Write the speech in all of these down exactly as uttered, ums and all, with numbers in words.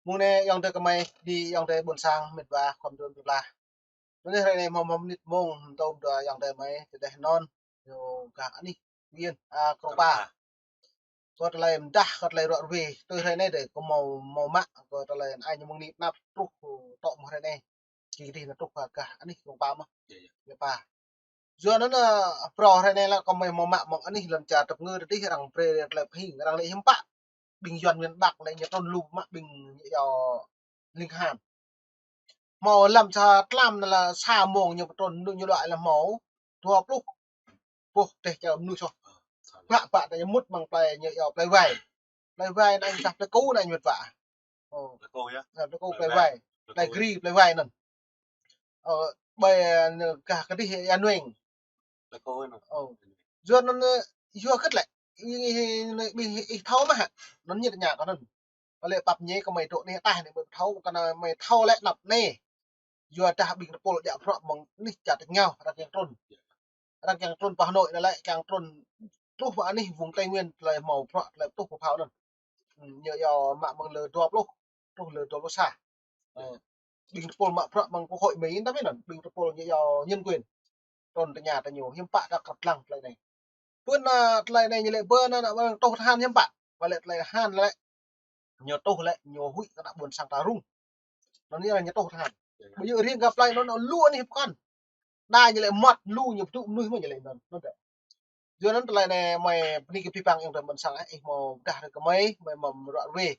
Mơ̆ng anai ayŏng adơi kơmơi, ƀing ayŏng adơi ƀôn sang, met wa, khŏm trun pơplah. Anŭn anai hrơi anai hmâo, hmâo mơnit mông, tơm dua ayŏng adơi mơi, tơdeh anŭn, ñu gah anih, Phú Yên, a, Krông Pa. Kơ tơlơi mơdah, kơ tơlơi ruă ruê, tui hrơi anai dêh, kơ hmâo, hmâo mă, kơ tơlơi anai ñu mơ̆ng anai anăp truh, tŏ mơ̆ng hrơi anai. Kơ dih anŭn truh gah anih Krông Pa mơ̆n. Yơh, yơh. Yơh Pa. Yua anŭn, a, phrâo hrơi anai lĕ kơ mơi hmâo mă mơ̆ng anih lŏn čar tơpơngư tơdih arăng brơi tơlơi pơhing, arăng lĕ hiư̆m pă. Ƀing Yuan miền Bắc lĕ ñu trŭn lu mă ƀing ñu yua ling han. Hmâo lăm sa tlam anŭn lĕ sa mông ñu pơtrŭn ñu đuaĭ lĕ hmâo dua pluh boh teh čar mơnuih soh. Bă bă ta ñu mŭt mơ̆ng plei ñu yua plei Wai. Plei Wai anai ñu čah plei Kô anai ñu mŭt bă. Ơ. Plei Kô yơh. Ơ, plei Kô, plei Wai. Plei Gri, plei Wai anŭn. Ơ, ƀơi anŭn gah kơdih Ia Nueng. Plei Kô anŭn. Ơ. Yua anŭn, ơ, yua hơget lĕ. Ih, ih, ih, ih thâo mơ̆ hă. Anŭn ñu tơña kơ anŭn. Kơ lĕ pap ñe kơ mơi dŏ anai tah anai mơi thâo, kơ anai mơi thâo lĕ anăp anai. Yua dah ƀing tơpul djă bruă mơ̆ng anih čar tơngah arăng kiăng trŭn. Arăng kiăng trŭn pơ Hà Nội anai lĕ kiăng trŭn truh pơ anih vùng Tây Nguyên tơlơi hmâo bruă tơlơi tuh pơphao anŭn. Ơ, ñu yua mă mơ̆ng lơ dua pluh, truh lơ dua pluh sa. Ơ, ƀing tơpul mă bruă mơ̆ng Quốc hội Mỹ tơdah anŭn, ƀing tơpul ñu yua nhân quyền. Trŭn tơña tơ ñu, hiư̆m pă ta krăp lăng tơlơi anai. Pơ anŭn, a, tơlơi anai ñu lĕ pơ anŭn, a, anŭn tuh tơhan hiư̆m pă. Wơ̆t lĕ tơlơi tơhan lĕ ñu tuh lĕ ñu huĭ kơ ană ƀôn sang ta rŭng. Anŭn ñu lĕ ñu tuh tơhan. Ƀu djơ̆ riêng gah plei anŭn, anŭn lu anih pơkŏn. Đa ñu lĕ mŏt lu ñu pơtŭ mơnuih mơ̆n ñu lĕ anŭn. Anŭn dêh. Yua anŭn tơlơi anai mơi bơni kơ abih bang ayŏng adơi ƀôn sang, ơ, ih hmâo mơdah hrơi kơ mơi, mơi mơ̆ng ruă ruê.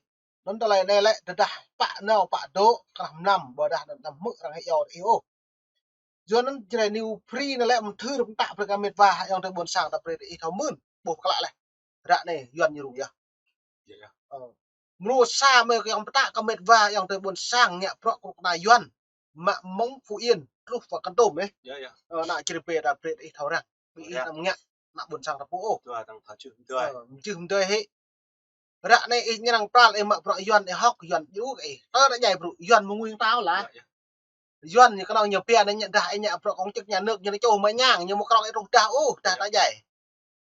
Anŭn tơlơi anai lĕ tơdah pă nao pă dŏ, krah mlam, ƀôdah anŭn đăm hmư̆ arăng hơiâo ih ôh. Yua anŭn Jrai New Free anŭn lĕ mơthưr pơtă brơi kơ met wa ayŏng adơi ƀôn sang ta brơi ih thâo mơ̆n. Ƀuh pơklă leh. Ră anai Yuan ñu rŭng yơh. Yơh, yơh. Ơ. Mrô sa mơi kiăng pơtă kơ met wa ayŏng adơi ƀôn sang ngă bruă kơnuk kơna Yuan. Mă mơ̆ng Phú Yên truh pơ Kon Tum, ơ. Yơh, yơh. Ơ, ană Jrai Bê ta brơi ih thâo răng. Ƀing ih đăm ngă ană ƀôn sang ta pô ôh. Dua tang thâo čih mơdơi. Ơ, čih mơdơi hĭ. Ră anai ih ñu arăng pral ih mă bruă Yuan ih hŏk Yuan djru kơ ih. Tơ ta djai bruă Yuan mơ̆ng nguing tao lah. Yơh, yơh. Yuan ñu kơnơ̆ng ñu pia anai ñu dah ih ngă bruă công chức nhà nước ñu anai čuh mơ̆ ñang ñu mơ̆ krong ih truh dah ôh, dah ta djai.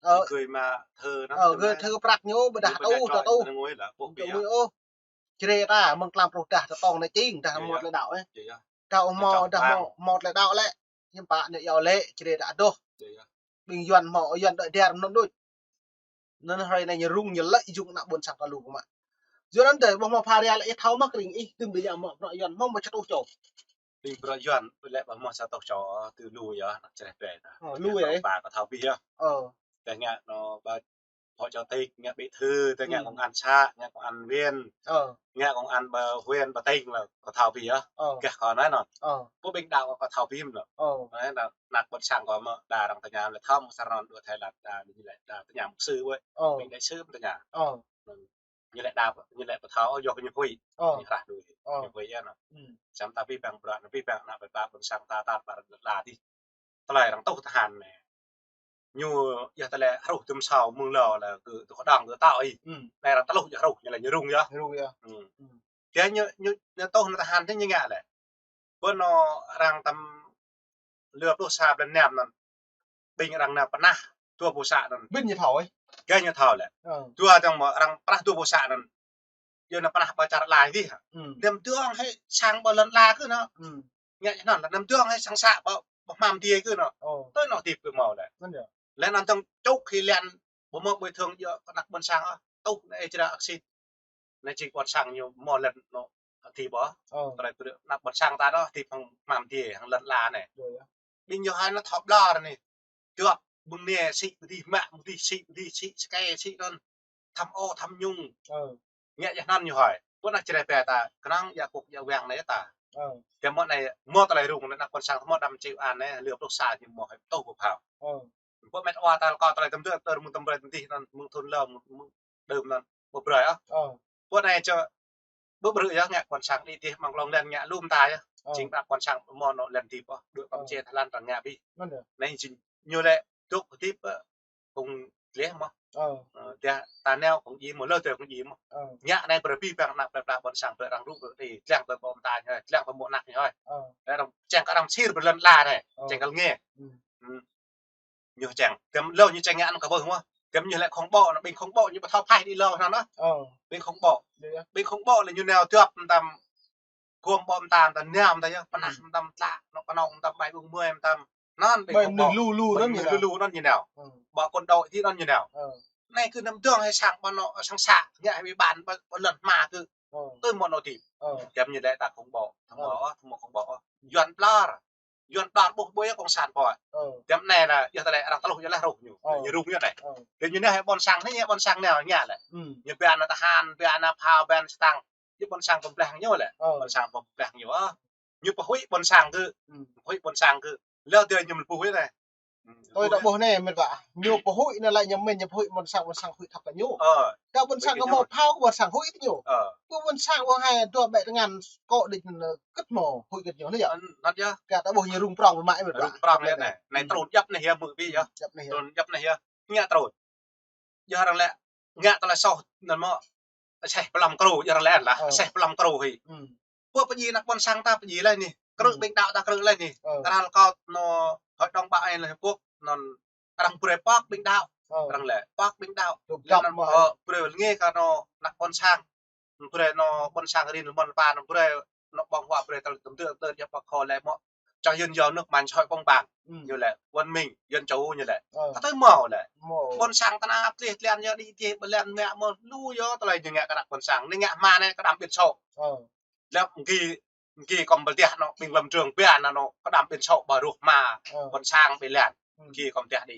Ơ. Gơ̆ mă thơ anŭn. Ơ, gơ̆ thơ prăk ñu ƀôdah tŭ, tŭ, tŭ. Ñu ƀu ôh. Jrai ta mơ̆ng tlam truh dah ta tong anai čing, dah hmâo tơlơi đaŏ, ơ. Dah hmâo, dah hmâo, hmâo tơlơi đaŏ lĕ. Hiư̆m pă ñu yua lĕ, Jrai ta adoh. Ƀing Yuan hmâo, Yuan đuaĭ dar mơnŭn đôč. Anŭn hrơi anai ñu rŭng ñu lĕ jung ană ƀôn sang ta lu kơ mă. Yua anŭn dêh, ƀuh hmâo pha ria lĕ ih thâo mơ̆ kơ ring ih, tơm dêh ñu mă bruă Yuan hmâo mă čơtuh čô. Ƀing bruă Yuan lĕ ƀuh hmâo sa čơtuh čô, tơ lu yơh, ană Jrai Bê ta. Ơ, lu yơh. Ba kơ thâo abih yơh. Ơ. Tơ ngă anŭn ba phó chủ tịch, ngă bí thư, tơ ngă công an xã, ngă công an viên. Ơ. Ngă công an ba huyện, ba tỉnh lĕ kơ thâo abih yơh. Ơ. Gah kơ anai anŭn. Ơ. Pô ƀing đaŏ kơ thâo abih mơ̆n. Ơ. Anai anŭn, ană ƀôn sang kơ mơi đa arăng tơña lĕ thâo mơ̆ng sa anŭn đuaĭ Thái Lan đa ñu lĕ đa tơña mục sư ƀơi. Ơ. Ƀing đại sứ tơña. Ơ. Ñu lĕ đa, ñu lĕ pơthâo, yua kơ ñu huĭ. Ơ. Ñu krah đuaĭ. Ơ. Ñu huĭ yơh anŭn. Samơ̆ ta abih bang bruă, abih bang ană ƀôn sang ta tar ƀar lŏn la dih. Tơlơi arăng tuh tơhan anai. Ñu yơh tơlơi hruh tơm sao mơ̆ng lŏn la kơ tơ kơđang kơ tao ih. Anai arăng tơluh yơh hruh, ñu lĕ ñu rŭng yơh. Rŭng yơh. Tơ ñu, ñu, ñu tuh anŭn tơhan tơ ñu ngă lĕ. Pơ anŭn arăng tơm lơ pluh sa blan năm anŭn. Ƀing arăng nao pơnah dua boh să anŭn. Ƀing ñu thâo, ơ. Gơ̆ ñu thâo lĕ. Ơ. Dua tơm mơ̆ arăng pơnah dua boh să anŭn. Yua anŭn pơnah pơ čar lai dih hă. Năm tuang hĭ sang pơ lŏn la kơ anŭn. Ngă anŭn lĕ năm tuang hĭ sang să pơ, pơ hmam dih kơ anŭn. Ơ. Tui anŭn dih pơ hmâo lĕ. Lĕ anŭn tơm čuk hĭ lĕ ƀu hmâo bồi thường yua kơ ană ƀôn sang ôh. Tuh anai ih čra aksit. Anai jing ƀôn sang ñu hmâo lĕ anŭn hơdip ƀôh. Ơ. Tơlơi brơi ană ƀôn sang ta anŭn hơdip hăng hmam dih, hăng lŏn la anai. Yơh, yơh. Ƀing ñu hai anŭn thâo ƀlŏr anai. Dŏ ƀing anai sĭ ƀơi dih, mă ƀơi dih, sĭ ƀơi dih, sĭ sơkai, sĭ anŭn. Thăm ô, thăm nhung. Ơ. Ngă yơh anŭn ñu hai. Pô ană Jrai Bê ta, kơnơ̆ng yă kŭk yă wang anai ta. Ơ. Tơ mơ̆ anai, hmâo tơlơi rŭng anai, ană ƀôn sang hmâo đăm čeo an anai, lơ pluh sa ñu hmâo hai tuh pơphao. Ơ. Pô met wa ta kơ tơlơi tơm tơm, tơm mơ̆ng tơm brơi tơm dih anŭn, mơ̆ng thun lơ, mơ̆ng, mơ̆ng đưm anŭn, pô brơi ôh. Ơ. Pô anai čơ, ƀu brơi yơh ngă ƀôn sang đĭ dih mơ̆ng lŏn lĕn ngă lŏm ta yơh. Ơ. Jing ta ƀôn sang mơ̆ anŭn lĕn dih ôh, đuaĭ pơm če Thái Lan ta ngă abih. Anŭn yơh. Anai jing ñu lĕ dŏ hơdip, ơ, kông dleh mơ̆. Ơ. Ơ, tơdah ta nao kông djai mơ̆, lơ tơ kông djai mơ̆. Ơ. Ngă anai brơi abih bang ană plei pla ƀôn sang brơi arăng rŭ brơi đĭ, tơlăng brơi ƀô̆ mơta ñu, tơlăng brơi mơ̆ ană ñu hơi. Ơ. Lĕ arăng čang kơ arăng sir brơi lŏn la anai, ơ, čang kơ lĕ nge. Ñu čang, tơm lơ ñu čang ngă anŭn kơ ƀuh mơ̆. Tơm ñu lĕ khŏng ƀô̆, anŭn ƀing khŏng ƀô̆ ñu ƀu thâo phaih đĭ lơ anŭn. Ƀing khŏng ƀô̆. Ƀing khŏng ƀô̆ lĕ ñu nao dŏp mơtam gơ̆m ƀô̆ mơtam, mơtam niam mơtam yơh, pơnah mơtam tlă, anŏ kơnong mơtam ƀai ƀung mơi mơtam. Anŭn ƀing khŏng ƀô̆. Lu lu anŭn ñu nao. Lu lu anŭn ñu nao. Ƀô̆ kôn đô̆ ti anŭn ñu nao. Anai kơ năm dŏng hai sang ƀôn anŏ sang să, ngă hai ƀing ƀan ƀôn lŏn hma kơ. Tui mơ̆n anŏ ti. Tơm ñu lĕ ta khŏng ƀô̆, tơm mơ̆, tơm mơ̆ khŏng ƀô̆. Yuan ƀlŏr. Yuan ƀlŏr ƀuh ƀuh yơh kông sản ƀô̆. Tơm anai lĕ, yơh ta lĕ arăng tơluh yơh lĕ ruh ñu. Ñu ruh ñu anai. Tơm ñu nao hai ƀôn sang anai, hai ƀôn sang nao ngă lĕ. Ñu ƀiă ană tơhan, ƀiă ană phao, ƀiă ană sơtang. Yơh ƀôn sang pơblah ñu lĕ. Ƀôn sang pơblah ñu. Ñu pơhuĭ ƀôn sang kơ. Pơhuĭ ƀôn sang kơ. Lĕ tơm ñu mơ̆n pơhuĭ anai. Tui ta ƀuh anai, mĕt wa. Ñu pơhuĭ anai lĕ ñu mĭn ñu pơhuĭ ƀôn sang, ƀôn sang huĭ thâo kơ ñu. Tơ ƀôn sang kơ hmâo phao, ƀôn sang huĭ tơ ñu. Tơ ƀôn sang ƀu hai dua ƀĕ tơngan kơ đĭ kơt hmâo huĭ kơt ñu anai yơh. Anŭn yơh. Kơ ta ƀuh ñu rŭng prŏng mơmă mĕt wa. Rŭng prŏng anai. Anai trŭn djŏp anai yơh mơ̆ ƀi yơh. Trŭn djŏp anai yơh. Ngă trŭn. Yơh arăng lĕ ngă tơlơi soh anŭn mơ̆. Aseh pơlăm krô, yơh arăng lĕ lah. Aseh pơlăm krô hĭ. Pô pơdjai ană ƀôn sang ta pơdjai lĕ anai. Krư̆ ƀing đaŏ ta krư̆ lĕ anai. Tơral kâo anŏ hội đồng bảo an Liên Hợp Quốc anŭn arăng brơi pŏk ƀing đaŏ. Arăng lĕ pŏk ƀing đaŏ. Lĕ anŭn brơi lĕ ngă kơ anŏ ană ƀôn sang. Brơi anŏ ƀôn sang rin mơ̆n pa anŏ brơi anŏ ƀơ̆ng huă brơi tơl tơm tơl tơl yơh pơkŏ lĕ mơ̆. Čang yun yua nước mạng xã hội công bằng. Ñu lĕ văn minh, dân chủ ñu lĕ. Tơtơi hmâo lĕ. Ƀôn sang ta anăp tlih tlian yơh đĭ tih ƀơlen mă mơ̆ lu yơh tơlơi ñu ngă kơ ană ƀôn sang. Anai ngă hma anai kơđăm ƀiĕn sô. Lĕ mơ̆ng gih, mơ̆ng gih kơm ƀơl tih anŏ ƀing lăm trường ƀiă anŭn anŏ kơđăm ƀiĕn sô ƀơi ruh hma ƀôn sang ƀơlen. Mơ̆ng gih kơm tih đĭ.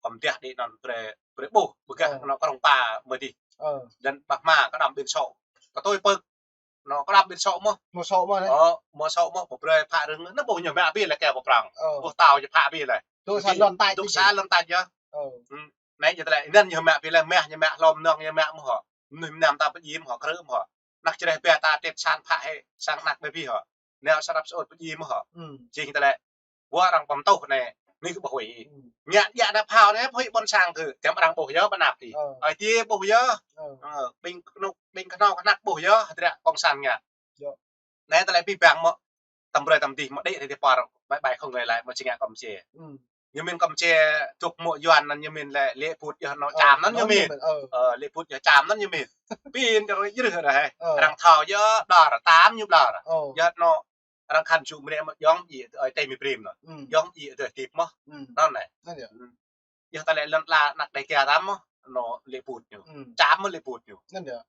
Kơm tih đĭ anŭn brơi, brơi ƀuh, ƀơgah anŏ krong pa mơ̆ dih. Dăn ƀah hma kơđăm ƀiĕn sô. Kơ tui pơ̆k. Anŏ kơđăm ƀiĕn sô mơ̆. Mơ̆ sô mơ̆ anai. Ơ, mơ̆ sô mơ̆, ƀu brơi phă rơ̆ng. Anŭn ƀuh ñu mă ƀiă lĕ kơ pơprŏng. Ƀuh tao ñu phă ƀiă lĕ. Tui sa lŏn tač. Tui sa lŏn tač yơh. Anai ñu tơlơi, anŭn ñu mă ƀiă lĕ, mă ñu mă hlom nong ñu mă mơ̆ hŏ. Mơnuih mơnam ta pơdjai mơ̆ hŏ, krư̆ mơ̆ hŏ. Anăk čơreh ƀiă ta tĕt san phă hĭ, sang anăk ƀiă hĭ hŏ. Nao sơrăp sơut pơdjai mơ̆ hŏ. Jing tơlơi. Ƀuh arăng pơm tuh anai, anai kơ ƀuh huĭ. Ngă, ngă ană phao anai, huĭ ƀôn sang kơ, tơm arăng ƀuh yơh, ƀơnăp ti. Ai tiê ƀuh yơh. Ƀing kơnuk, ƀing kơnuk kơnăk ƀuh yơh, hơdră kông sản ngă. Anai tơlơi pĭ ƀăng mơ̆, tơm brơi tơm dih mơ̆ đĭ, đĭ pơr, ƀai ƀai khŏng lĕ lĕ, mơ̆ či ngă kơm če. Ñu mĭn kơm če, dŏ mơ̆ Yuan anŭn ñu mĭn lĕ, lĕ put yơh anŏ čam anŭn ñu mĭn. Ơ, lĕ put yơh čam anŭn ñu mĭn. Pĭn tơrơi jrih ră hĕ. Arăng thâo yơh, ƀlŏr, tơm ñu ƀlŏr. Yơh anŏ, arăng khăn ču mrĕ mơ̆ yŏng djai, ơi tơi mi prim anŭn. Yŏng djai tơi tip mơ̆. Anŭn anai. Yơh ta lĕ lŏn ala anăk Đêga ta mơ̆, anŏ lĕ put ñu. Čam mơ̆ lĕ put ñu.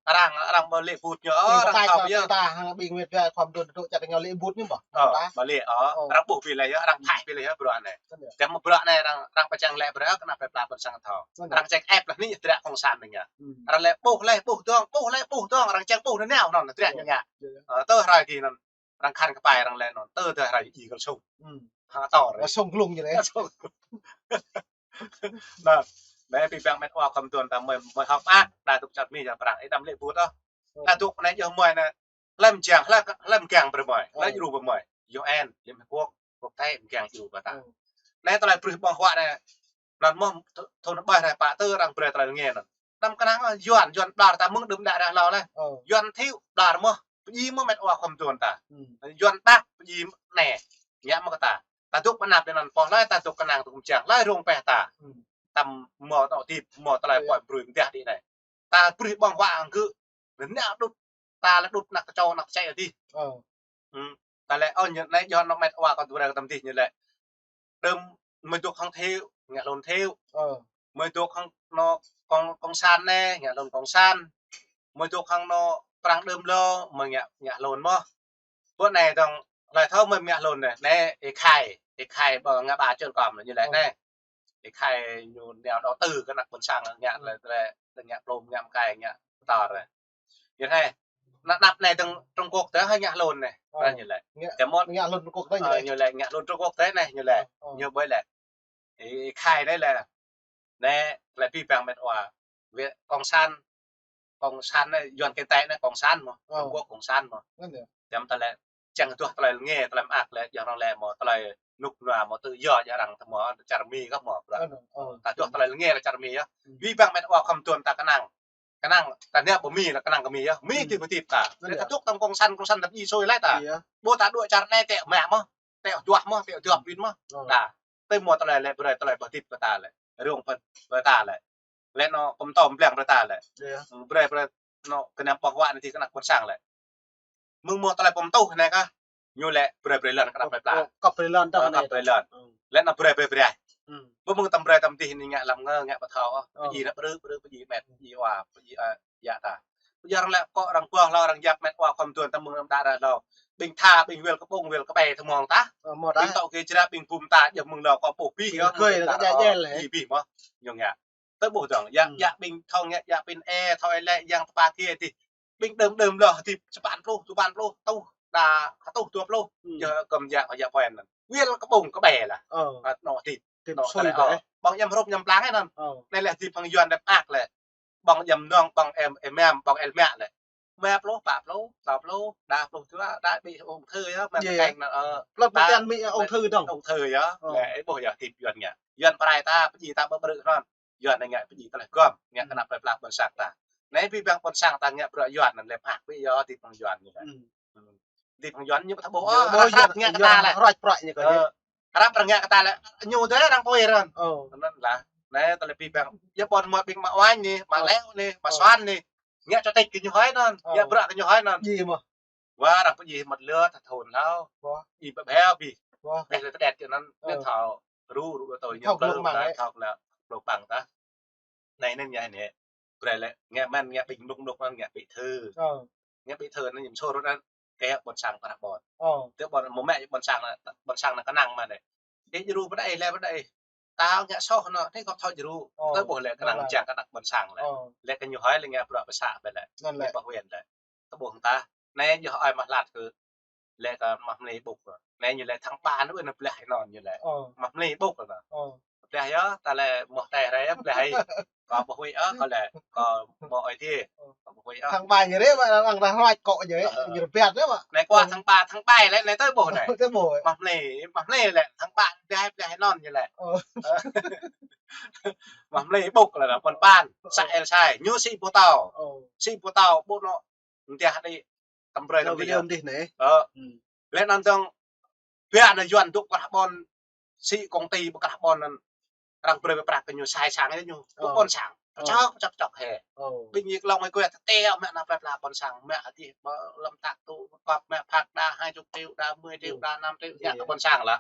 Arăng, arăng mơ̆ lĕ put ñu, ơ, arăng thâo yơh. Ta hăng ƀing mĕt wa khŏm dŏ dŏ čăt ñu lĕ put ñu ƀă. Ơ, ƀă lĕ, ơ, arăng ƀuh ƀiă lĕ yơh, arăng phă ƀiă lĕ yơh, bruă anai. Tơm mơ̆ bruă anai arăng, arăng pơčang lĕ bruă, kơnăp pơpla ƀôn sang thâo. Arăng ček ĕp lah anai, hơdră kông sản anai ngă. Arăng lĕ ƀuh lĕ, ƀuh dŏng, ƀuh lĕ, ƀuh dŏng, arăng čang ƀuh anai nao, anŭn, hơdră ñu ngă. Ơ, tơ hrơi ti anŭn. Arăng khăn kơpai arăng lĕ anŭn, tơ tơ hrơi ih kơ sung. Hă tơr. Sung glung ñu lĕ. Sung. Anŭn, lĕ pĭ ƀăng mĕt wa khŏm tuan ta mơi, mơi hŏk mơak, ta dŏ čăt mi jang prang, ih đăm lĕ put ôh. Ta dŏ anai yơh mơi anai, hlăm jang, hlăm, hlăm gang brơi mơi, hlăm djru brơi mơi. U N, Liên Hợp Quốc, quốc tế gang djru brơi ta. Anai tơlơi brơi ƀơ̆ng huă anai, anŭn mơ̆, thun ƀai rai pă tơ arăng brơi tơlơi ngă anŭn. Năm kơnang, Yuan, Yuan ƀlŏr ta mơ̆ng đưm đă ră hlâo lĕ. Yuan thiu ƀlŏr mơ̆, pơdjai mơ̆ mĕt wa khŏm tuan ta. Yuan ƀă pơdjai anai. Ngă mơ̆ kơ ta. Ta dŏ pơnăp đĭ anŭn pô hlơi, ta dŏ kơnang dŏ kơmjang hlơi rông pĕ ta. Tơm mơ̆ tŏ tip, mơ̆ tơlơi pơai brơi mơ̆ dih đĭ anai. Ta brơi ƀơ̆ng huă hăng gơ̆. Anai anŏ đut ta lĕ đut anăk tơčô anăk tơčĕ dih. Ta lĕ, ơ, ñu anai yơh anŏ mĕt wa kơ tơm brơi kơ tơm dih ñu lĕ. Đưm mơi dŏ hăng thiu, ngă hlŭn thiu. Mơi dŏ hăng anŏ kông, kông sản anai, ngă hlŭn kông sản. Mơi dŏ hăng anŏ prang đưm lơ, mơi ngă, ngă hlŭn mơ̆. Ƀơi anai dŏng, hlơi thâo mơi ngă hlŭn anai, anai, ih khai, ih khai ƀơ ngă ƀă čơr kơm ñu lĕ anai. Ih khai ñu nao đầu tư kơ anăk ƀôn sang ngă lĕ, lĕ, lĕ ngă plôm, ngă mơkai, ngă tơr anai. Ñu anai, anăp anai dŏng Trung Quốc tơ hơi ngă hlŭn anai. Anai ñu lĕ. Tơm mơ̆. Ngă hlŭn Trung Quốc tơ ñu lĕ. Ñu lĕ, ngă hlŭn Trung Quốc tơ anai, ñu lĕ. Ñu ƀơi lĕ. Ih khai anai lĕ. Anai, lĕ pĭ ƀăng mĕt wa. Việt Cộng sản, Cộng sản anai, Yuan kinh tế anai Cộng sản mơ̆. Trung Quốc Cộng sản mơ̆. Tơm ta lĕ, čang tuah tơlơi ngă, tơlơi mơak lĕ, yơh arăng lĕ mơ̆, tơlơi nuk nua mơ̆ tự do yơh arăng tơm mơ̆, čar Mi kơ mơ̆, bruă. Ta tuah tơlơi ngă lĕ čar Mi yơh. Pĭ ƀăng mĕt wa khŏm tuan ta kơnang. Kơnang, ta nao ƀơi Mi lĕ kơnang kơ Mi yơh. Mi ti pơtip ta. Lĕ ta dŏ tơm Cộng sản, Cộng sản ta pơdjai sui lĕ ta. Ƀu ta dŏ čar anai tĕ mă mơ̆, tĕ duah mơ̆, tĕ duah pĭn mơ̆. Ta. Tơm mơ̆ tơlơi lĕ brơi tơlơi pơtip kơ ta lĕ. rông pơ, pơ ta lĕ. Lĕ anŏ pơtô pơblang brơi ta lĕ. Brơi, brơi anŏ kơnăm ƀơ̆ng huă anai tih kơ anăk ƀôn sang lĕ. Mơ̆ng mơ̆ tơlơi pơtô anai kah. Ñu lĕ brơi brơi lŏn kơ anăk plơi pla. Kăp brơi lŏn tah anai. Kăp brơi lŏn. Lĕ anŏ brơi brơi brơi. Ƀu mơ̆ng tăm brơi tăm tih anai ngă lăm ngă, ngă pơtô. Pơjing anăk brơi, brơi pơjing met, pơjing wa, pơjing, ơ, yă ta. Pơjing arăng lĕ kơ arăng ƀuh hlâo arăng yap met wa khŏm tuan tăm mơ̆ng năm đa đa hlâo. Ƀing tha, ƀing wel kơ ƀơ̆ng, wel kơ ƀe tăm mơ̆ng tah. Ƀing tŏ kơ jră, ƀing bum ta, jơh mơ̆ng hlâo kơ ƀuh bih yơh. Kơi lĕ kơ jai jel lĕ. Bih mơ̆. Ñu ngă. Tơ ƀuh dong, yă, yă ƀing thong, yă, yă ƀing e, thong e lĕ, yang tơpă kơ tih. Ƀing đơm đơm lŏ, tih sapăn pluh, sapăn pluh, tuh, đa, tuh dua pluh. Yơh, kơm yă, yă poen anŭn. Wel kơ ƀơ̆ng kơ ƀe lah. Anŏ tih. Tih anŏ sui tơlơi, ƀơ̆ng yăm hrŏm yăm plang anŭn. Anai lĕ tih ƀơ̆ng Yuan đĕp ak lĕ. Ƀơ̆ng yăm nong, ƀơ̆ng em, em mem, ƀơ̆ng el mă lĕ. Mă pluh, pă pluh, sa pluh, đa pluh dua, đa ƀing ung thư yơh, mă keng anŭn, ơ. Plơi pla mă ung thư dong. Ung thư yơh. Lĕ, ih ƀuh yơh, tih Yuan ngă. Yuan prai ta, pơjing ta ƀơ̆ brơi anŭn. Yuan anai ngă pơjing tơlơi gŏm, ngă kơ anăk plơi pla ƀôn sang ta. Anai pơjing ƀing ƀôn sang ta ngă bruă Yuan anŭn lĕ pă ƀing yơh tih ƀing Yuan anai. Tih ƀing Yuan ñu ƀu thâo ƀuh ôh, hrăp ngă kơ ta lĕ. Hrăp ngă kơ ta lĕ, ñu tơ arăng pơwir anŭn. Anŭn lah. Anai tơlơi pơjing. Yua ƀôn mơ̆ ƀing mă Oanh anai, mă Leo anai, mă Suan anai. Ngă čơtĕč kơ ñu hơi anŭn, ngă bruă kơ ñu hơi anŭn. Wa arăng pơjing mă lơ ta thun hlâo. Ih ƀơ̆ ƀeo bih. Ƀĕ lĕ tơđet kơ anŭn, anŭn thâo ru, ru tui ñu thâo plư, thâo lĕ plư ƀăng tah. Anai anŭn ngă anai. Brơi lĕ ngă mơ̆n, ngă ƀing mluk mluk mơ̆n, ngă bí thư. Ngă bí thư anŭn ñu sô rut anŭn kơ ƀôn sang pơrah ƀôn. Tơ ƀôn mơ̆ mĕ ƀôn sang, ƀôn sang anŭn kơnang mơ̆n anai. Ih djru pơ anai, lĕ pơ anai. Ta ngă soh anŭn, anai kơ thâo djru. Tơ ƀuh lĕ kơnang čang kơ anăk ƀôn sang lĕ. Lĕ kơ ñu hơi lĕ ngă bruă pơsă ƀĕ lĕ. Lĕ pơhuĭ lĕ. Tơ ƀuh tah. Anai yơh ơi mă hlăt kơ lĕ kơ mă mlei ƀŭk. Anai ñu lĕ tháng ba anŭn ƀơi anŭn blah anŭn ñu lĕ. Mă mlei ƀŭk anŭn. Blah yơh, ta lĕ mơ̆ tơlơi rai blah ai. Kơ ƀuh huĭ ơ, kơ lĕ, kơ mơ̆ ơi tih. Kơ ƀuh huĭ ơ. Tháng ba ñu rai mă, arăng dah hrăp kơ ñu, ñu rơbat lĕ mă. Anai kơ tháng ba, tháng ba lĕ, anai tơ ƀuh anai. Tơ ƀuh. Mă mlei, mă mlei lĕ, tháng ba blah ai blah anŭn ñu lĕ. Mă mlei ƀŭk lĕ, pơ̆n pơ̆n, să El Sai, ñu sĭ pơtô. Sĭ pơtô, ƀu anŭn Mơ̆ng tah đĭ, tăm brơi tăm tih. Lĕ anŭn dong, biă anŭn Yuan dŏ pơkrah ƀôn, sĭ công ty pơkrah ƀôn anŭn, arăng brơi pơprăk kơ ñu sai sang yơh ñu, ƀôn sang, pơčŏk, pơčŏk, pơčŏk hĕ. Ƀing ñu lŏng mơi kuĕ tơtê, mă anăk plơi pla ƀôn sang, mă adih, mă lăm tak tŭ, kơp mă phak đa hai chục triệu, đa mười triệu, đa năm triệu, ngă kơ ƀôn sang lah.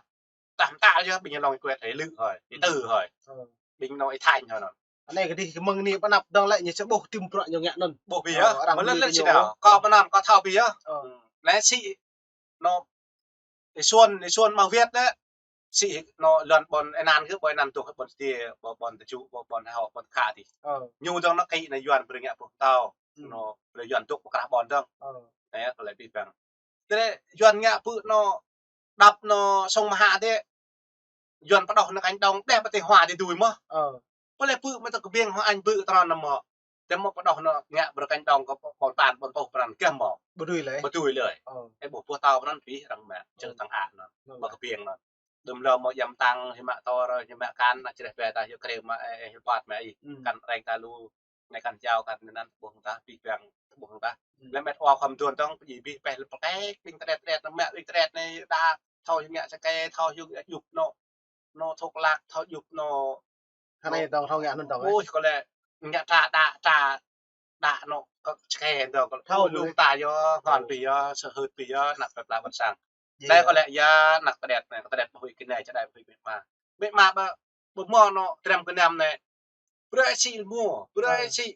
Tah mơta yơh, ƀing ñu lŏng kuĕ hĕ lư hơi, ih tơ hơi. Ƀing ñu ih thanh hơi anŭn. Anai kơ dih kơ mơ̆ng anai pơanăp dong lĕ ñu sĭ ƀuh tơm bruă ñu ngă anŭn. Ƀuh bih yơh, mơ̆ lĕ lĕ sĭ nao. Kơ pơanăn, kơ thâo bih yơh. Anai sĭ, anŭn, ih suôn, ih suôn mă Việt lĕ. Sĭ anŭn lŏn ƀôn ih anăn kơ, ƀôn ih anăn tŭ ƀôn tơtê, ƀôn, ƀôn tơčŭ, ƀôn, ƀôn hơ̆, ƀôn khă dih. Ñu dong anŭn kĭ anai Yuan brơi ngă pơtô. Anŭn, brơi Yuan dŏ pơkrah ƀôn dong. Anai kơ lĕ bih băng. Tơlơi Yuan ngă pơ̆ anŭn đăp anŭn sông Mã Hạ dih. Yuan pơđŏh anŭn cánh đồng, đeh pơtê hua dih dui mơ̆. Pơlĕ pơ̆ mơ̆ tơ kơ ƀing hua anh pơ̆ tơrŏn anŭn mơ̆. Tơm mơ̆ pơđŏh anŭn ngă brơi cánh đồng kơ ƀôn pơ̆n, ƀôn pơ̆ pơrăn kơ mơ̆. Ƀu dui lơi. Ƀu dui lơi. Ơ. Ơ ƀuh pơtô pơrăn bih arăng mă, čơ tăng ă anŭn. Mơ̆ kơ ƀing anŭn. Đưm lơ mơ̆ yăm tăng, hĭ mă tôr, hĭ mă kan, anŭn čreh ƀe ta hyu krê mă, ơ, hyu păt mă ih. Kan reng ta lu. Anai kan jao kan anŭn ƀuh tah, bih băng ƀuh tah. Lĕ met wa khŏm tuan dong, pơjing bih pĕ lĕ pơkĕ, ƀing tơđet tơđet, mă ƀing tơđet anai đa, thâo hyu ngă čơkê, thâo hyu ngă djŭp anŭn, anŭn thuốc lắc, thâo djŭp anŭn. Anai dong, thâo ngă anŭn dong, ơ. Ôi, kơ lĕ ngă tra, đa, tra, đa anŭn, kơ čơkê dong, kơ lĕ thâo lu ta yơh, hŏn bih yơh, sơhưt bih yơh, anăk plơi pla ƀôn sang. Anai kơ lĕ yơh, anăk tơđet anai, kơ tơđet pơhuĭ kơ anai, čơđai pơhuĭ met ma. Met ma ƀă, ƀu mơ̆ anŭn, trem kơ anăm anai. Brơi sĭ lmô, brơi sĭ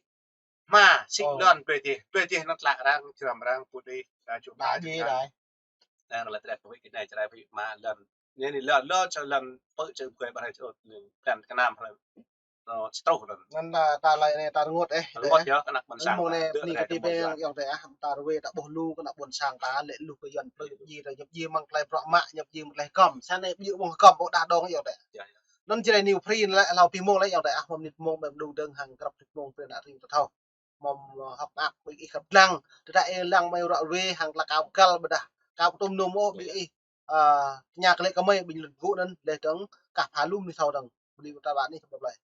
hma, sĭ lŏn brơi dih, brơi dih anŭn tlă arăng, črăm arăng, put dih, đa čŭ đa dih, đa. Anŭn lĕ tơlơi pơhuĭ kơ anai, čơđai pơhuĭ hma lŏn. Anai anai lŏn, lŏn, čơ lŏn, pơ̆ čơ brơi ƀă hrơi čơut, anŭn, plan kơ anăm hrơi. Anŭn, truh anŭn. Anŭn ta, ta lăi anai, ta rơngot, ơ. Rơngot yơh, kơ anăk ƀôn sang. Mơ̆ng anai, bơni kơ tih ƀing ayŏng adơi ah, ta rơwe ta ƀuh lu kơ anăk ƀôn sang ta, lĕ lu kơ Yuan plư djai, ta ñăp djai mơ̆ng tơlơi bruă mă, ñăp djai mơ̆ng tơlơi gŏm. Sa anai ƀiă mơ̆ng gŏm, ƀu đah dong ayŏng adơi. Anŭn jrai ni free lĕ, hlâo pi mông lĕ ayŏng adơi ah, mơ̆ng mơnit mông, ƀĕ mơ̆ng đŭ dơ̆ng hăng krăp mơnit mông, ƀĕ anăk ring ta thâo. Mơ̆ng, ơ, hŏk anăk, ƀing ih kăp lăng, tơdah ih lăng mơi ruă rơwe hăng tơlơi kâo pơkăl ƀôdah, kâo pơtŭm num ôh, ƀing ih, ơ, tơña kơ lĕ kơ mơi, ƀing lŏn gŭ anŭn, leh dơ̆ng, kah pha lum ni thâo dơ̆ng, ƀu djơ̆ ta ƀă ni kơ ƀă plơi.